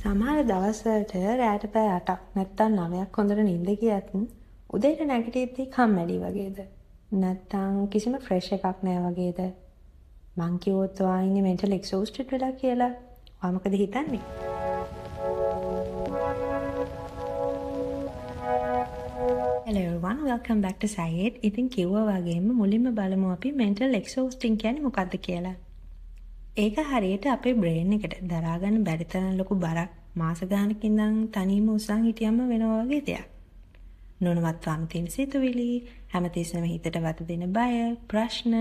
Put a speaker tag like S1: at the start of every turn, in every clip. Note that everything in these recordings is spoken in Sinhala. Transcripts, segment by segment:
S1: සමහර දවස්වලට රැට පැය 8ක් නැත්තම් 9ක් හොඳට නින්ද ගියත් උදේට නැගිටිද්දී කම්මැලි වගේද? නැත්තම් කිසිම ෆ්‍රෙෂ් එකක් නෑ වගේද? මං කිව්වොත් ඔයා ඉන්නේ මෙන්ටල් එක්සෝස්ටඩ් වෙලා කියලා. ඔයා මොකද හිතන්නේ? Hello everyone, welcome back to Sayed. ඉතින් කිව්වා වගේම මුලින්ම බලමු අපි මෙන්ටල් එක්සෝස්ටිං කියන්නේ මොකද්ද කියලා. ඒක හරියට අපේ බ්‍රේන් එකට දරා ගන්න බැරි තරම් ලොකු බරක් මාස ගානක ඉඳන් තනියම උස්සන් හිටියම වෙනවා වගේ දෙයක්. නොනවත්වාම තියෙන සිතුවිලි, හැමතිස්සෙම හිතට වද දෙන බය, ප්‍රශ්න,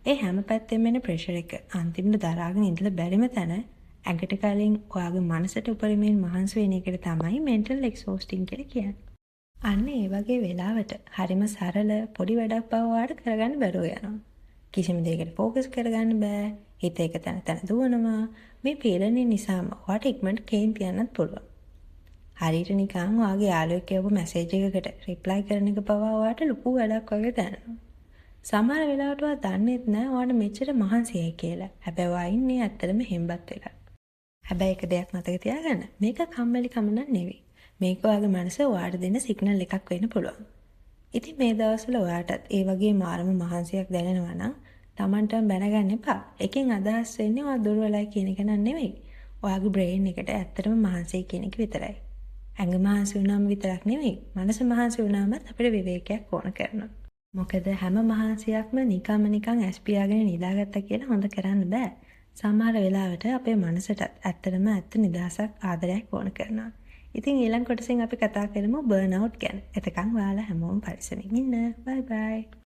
S1: ඒ හැම පැත්තෙම එන ප්‍රෙෂර් එක අන්තිමට දරාගෙන ඉඳලා බැරිම තැන ඇඟට කලින් ඔයාගේ මනසට උපරිමයෙන් මහන්සි වෙන එකට තමයි මෙන්ටල් එක්සෝස්ටිං කියලා කියන්නේ. අන්න ඒ වගේ වෙලාවට හරිම සරල පොඩි වැඩක් පවා ඔයාට කරගන්න බැරුව යනවා. කිසිම දෙයකට ෆෝකස් කරගන්න බෑ. හිත එක තැන තැන දුවනවා. මේ පීඩනය නිසාම ඔයාට ඉක්මනට කේන්ති යන්නත් පුළුවන්. හරියට නිකන් ඔයාගේ යාළුවෙක් කියපු මැසේජ් එකකට රිප්ලයි කරන එක පවා ඔයාට ලොකු වැඩක් වගේ දැනෙනවා. සමහර වෙලාවට ඔයා දන්නේත් නෑ ඔයාට මෙච්චර මහන්සියයි කියලා. හැබැයි ඔයා ඉන්නේ ඇත්තටම හෙම්බත් වෙලා. හැබැයි එක දෙයක් මතක තියාගන්න. මේක කම්මැලිකම නම් නෙවෙයි. මේක ඔයාගේ මනස ඔයාට දෙන සිග්නල් එකක් වෙන්න පුළුවන්. ඉතින් මේ දවස්වල ඔයාටත් ඒ වගේ මාරම මහන්සියක් දැනෙනවා නම් තමන්ටම බැනගන්න එපා. එකෙන් අදහස් වෙන්නේ ඔයා දුර්වලයි කියන එක නන් නෙවෙයි. ඔයාගේ බ්‍රේන් එකට ඇත්තටම මහන්සියි කියන එක විතරයි. ඇඟ මහන්සි වුණාම විතරක් නෙවෙයි, මනස මහන්සි වුණාමත් අපිට විවේකයක් ඕන කරනවා. මොකද හැම මහන්සියක්ම නිකම්ම නිකන් ඇස් පියාගෙන නිදාගත්තා කියලා හොඳ කරන්න බෑ. සමහර වෙලාවට අපේ මනසටත් ඇත්තටම ඇත්ත නිදහසක් ආදරයක් ඕන කරනවා. ඉතින් ඊළඟ කොටසෙන් අපි කතා කරමු බර්න් අවුට් ගැන. එතකන් ඔයාලා හැමෝම පරිස්සමින් ඉන්න. බයි බයි.